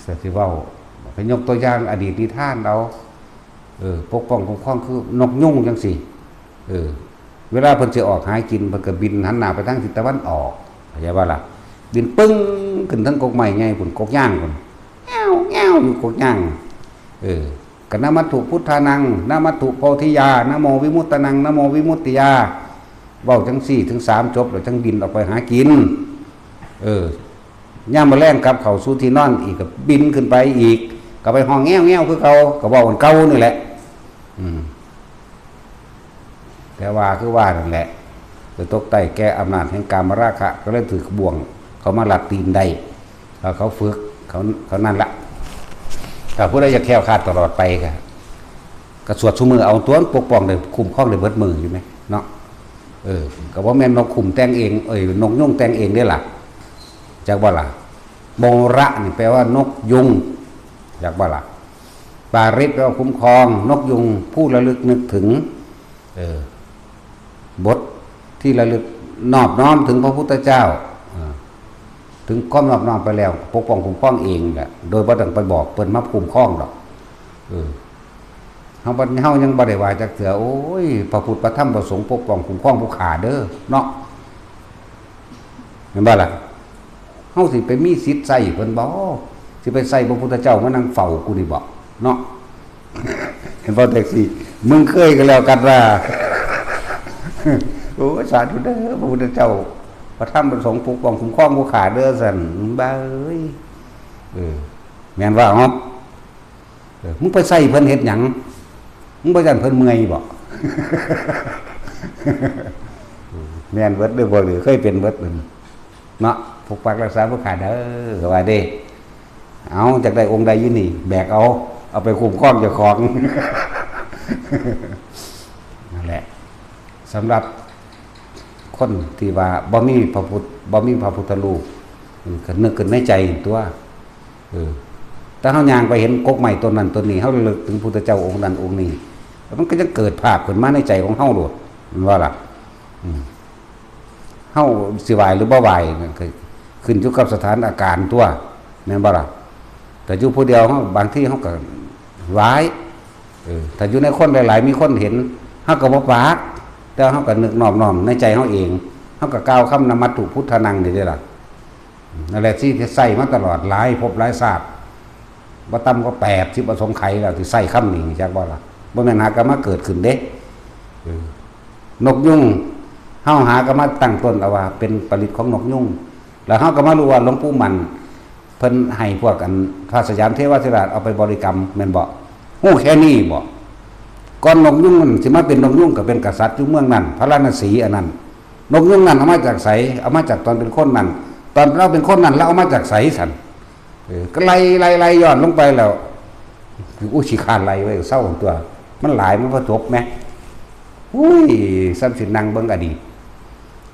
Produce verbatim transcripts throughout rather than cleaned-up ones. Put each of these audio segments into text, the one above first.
ก็สิเว้า ไปยกตัวอย่างอดีตนิทานเอา เออ ปกป้องคุ้มครองคือนกยูงจังซี่ เออ เวลาเพิ่นสิออกหากิน เพิ่นก็บินหันหน้าไปทางทิศตะวันออก เข้าใจบ่ล่ะ บินปึ้งขึ้นเทิงกกไม้ใหญ่พุ้น กกยางพุ้น แอ้วแอ้วอยู่กกยาง เออ ก็ นะมัตถุพุทธานัง นะมัตถุโพธิยา นะโมวิมุตตานัง นะโมวิมุตติยา เว้าจังซี่ถึงสามจบ แล้วจังบินออกไปหากิน เออ ยามมื้อแลงกลับเข้าสู่ที่นอนอีก ก็บินขึ้นไปอีก ก็ไปฮ้องแง้วๆ คือเก่า ก็เว้าอันเก่านี่แหละ อืม แต่ว่าคือว่านั่นแหละ ไปตกใต้แก่อำนาจแห่งกามราคะ ก็เลยถือบ่วง เขามาลัดตีนได้ แล้วเขาฝึก เขา เขานั่นละ ถ้าผู้ใดอยากแคล้วคลาดตลอดไปก็ ก็สวดซุมื้อเอาตั๊ว ปกป้องได้ คุ้มครองได้เบิดมื้ออยู่แหมเนาะ เออ ก็บ่แม่นนกคุ้มแต่งเอง เอ้ย นกยูงแต่งเองเด้ล่ะ จักบ่ล่ะ โมระนี่แปลว่านกยูง จักบ่ล่ะ ปาริตแปลว่าคุ้มครอง นกยูง ผู้ระลึกนึกถึง เออ บทที่ระลึกนอบน้อมถึงพระพุทธเจ้า เออ ถึงความนอบน้อมไปแล้ว ปกป้องคุ้มครองเองแหละ โดยบ่ต้องไปบอกเพิ่นมาคุ้มครองดอก เออ เฮาบ่ เฮายังบ่ได้ว่าจักเทื่อ โอ้ย พระพุทธพระธรรมพระสงฆ์ปกป้องคุ้มครองผู้ข้าเด้อ เนาะ แม่นบ่ล่ะ เฮาสิไปมีสิทธิ์ใส่เพิ่นบ่ สิไปใส่พระพุทธเจ้ามานั่งเฝ้ากูนี่บ่ เนาะ เห็นบ่ แท็กซี่ มึงเคยก็แล้วกันว่า โอ้ย สาธุเด้อ พระพุทธเจ้า พระธรรมพระสงฆ์ปกป้องคุ้มครองผู้ข้าเด้อ ซั่น บ้าเอ้ย เออ แม่นว่า เนาะ เออ มึงไปใส่เพิ่นเฮ็ดหยัง มึงบ่ย่านเพิ่นเมื่อยบ่ แม่นเบิดเด้อ พวกนี้เคยเป็นเบิดเด้อ เนาะ ปกปักรักษาผู้ข้าเด้อ ว่าเด้ เอา จักได้องค์ใดอยู่นี่ แบกเอา เอาไปคุ้มครองเจ้าของ นั่นแหละ สำหรับคนที่ว่าบ่มีพระพุทธ บ่มีพระพุทธรูป เออ ก็นึกขึ้นในใจตั๊ว เออ ถ้าเฮาย่างไปเห็นกกไม้ต้นนั้นต้นนี้ เฮาระลึกถึงพุทธเจ้าองค์นั้นองค์นี้ แล้วมันก็จะเกิดภาพขึ้นมาในใจของเฮาโลด แม่นบ่ล่ะ อืม เฮาสิไหว้หรือบ่ไหว้นั่นก็ขึ้นอยู่กับสถานการณ์ตั๊ว แม่นบ่ล่ะ แต่อยู่ผู้เดียวเฮา บางทีเฮาก็ไหว้ เออ ถ้าอยู่ในคนหลายๆ มีคนเห็น เฮาก็บ่ปาก แต่เฮาก็นึกนอบน้อมในใจเฮาเอง เฮาก็กล่าวคำ นะมัตถุพุทธานัง นี่เด้ล่ะ นั่นแหละที่ใช้มาตลอดหลายภพหลายชาติ บ่ต่ำกว่าแปดสิบอสงไขยแล้วที่ใช้คำนี้ จักบ่ล่ะ บ่แม่นหากะมาเกิดขึ้นเด้ เออ นกยูง เฮาหากะมาตั้งต้นเอาว่าเป็นปริตของนกยูง แล้วเฮาก็มารู้ว่าหลวงปู่มั่น เพิ่นให้พวกอันพระสยามเทวาธิราชเอาไปบริกรรม แม่นบ่ ฮู้แค่นี้บ่ ก่อนนกยูงมันสิมาเป็นนกยูงก็เป็นกษัตริย์อยู่เมืองนั้น พาราณสีอันนั้น นกยูงนั้นเอามาจากไส เอามาจากตอนเป็นคนนั้น ตอนเราเป็นคนนั้น แล้วเอามาจากไสซั่น เออ ก็ไล่ ไล่ ไล่ย้อนลงไปแล้ว คืออุย ขี้คร้านไล่ไว้ เซาตั๊ว มันหลาย มันบ่จบแหม อุ้ย ส่ำสินั่งเบิ่งอดีต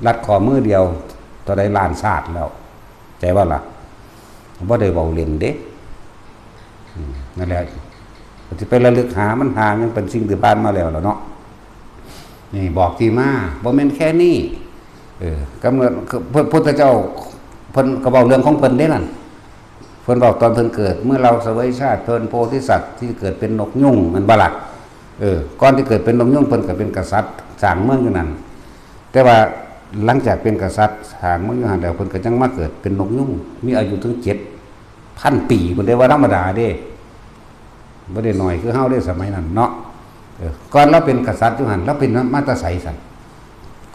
ลัดข้อมือเดียว เท่าใดล้านชาติแล้ว ใจว่าล่ะ บ่ได้เว้าเล่นเด้ อืม นั่นแหละ ก็สิไประลึกหามัน หายังเป็นสิ่งที่ผ่านมาแล้วล่ะเนาะ นี่บอกที่มา บ่แม่นแค่นี้ เออ กำเนิด คือ พระพุทธเจ้า เพิ่นก็เว้าเรื่องของเพิ่นเด้นั่น เพิ่นเว้าตอนเพิ่นเกิด เมื่อเราเสวยชาติเพลินโพธิสัตว์ที่เกิดเป็นนกยูง แม่นบ่ล่ะ เออ ก่อนที่เกิดเป็นนกยูง เพิ่นก็เป็นกษัตริย์สร้างเมืองอยู่นั่น แต่ว่าหลังจากเป็นกษัตริย์สร้างเมืองอยู่หั่นแล้ว เพิ่นก็จั่งมาเกิดเป็นนกยูง มีอายุถึงเจ็ดพันปีพุ้นเด้ ว่าธรรมดาเด้ บ่ได้น้อยคือเฮาเด้สมัยนั้นเนาะ เออ ก่อนลาวเป็นกษัตริย์อยู่หั่น ลาวเป็นมาแต่ไสซั่น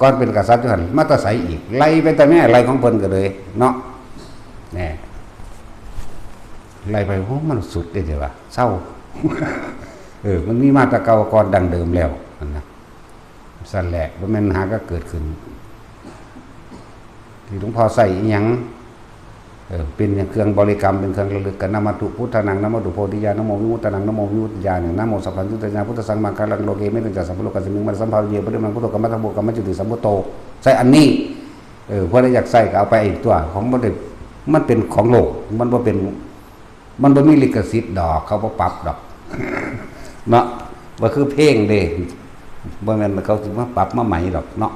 ก่อนเป็นกษัตริย์อยู่หั่น มาแต่ไสอีก ไล่ไปแต่แม่ไล่ของเพิ่นก็เลยเนาะ แน่ ไล่ไป โอ้ มันสุดเด้เดี๋ยวว่า เซา เออ มันมีมาแต่เก่าก่อนดั้งเดิมแล้วนั่นนะ ซั่นแหละ บ่แม่นหากะเกิดขึ้น ที่หลวงพ่อใช้อีหยัง เออ เป็นเครื่องบริกรรม เป็นเครื่องระลึกกัน นะมัตถุพุทธานัง นะมัตถุโพธิยา นะโมวิมุตตานัง นะโมวิมุตติญาณัง นะโมสัพพัญญุตยา พุทธัสสังมาการัง โลเก เมตัญจะสัพพะโลกัสมิง มัจจสัมภาเว ปริมณังพุทโธ กรรมะทะโว กรรมะจุติสัมพุทโธ ใช้อันนี้ เออ ผู้ใดอยากใช้ก็เอาไปอีกตั๊ว ของบ่ได้ มันเป็นของโลก มันบ่เป็น มันบ่มีลิขสิทธิ์ดอก เขาบ่ปรับดอก เนาะ บ่คือเพลงเด้ บ่แม่นเขาสิมาปรับมาใหม่ดอกเนาะ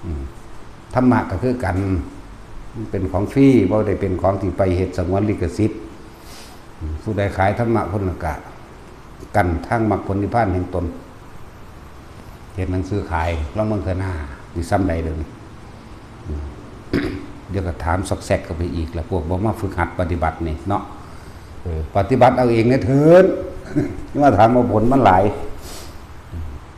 อืม ธรรมะก็คือกัน มันเป็นของฟรี บ่ได้เป็นของที่ไปเฮ็ดสงวนลิขสิทธิ์ ผู้ใดขายธรรมะคนนั้นก็กันทางมรรคผลนิพพานแห่งตน เฮ็ดหนังสือขาย ลองเบิ่งเทื่อหน้า สิส่ำใดเด้อนี่ อืม เดี๋ยวก็ถามซอกแซกเข้าไปอีก แล้วพวกบ่มาฝึกหัดปฏิบัตินี่เนาะ เออ ปฏิบัติเอาเองเนี่ยเถิด มาถามเอาผลมันหลาย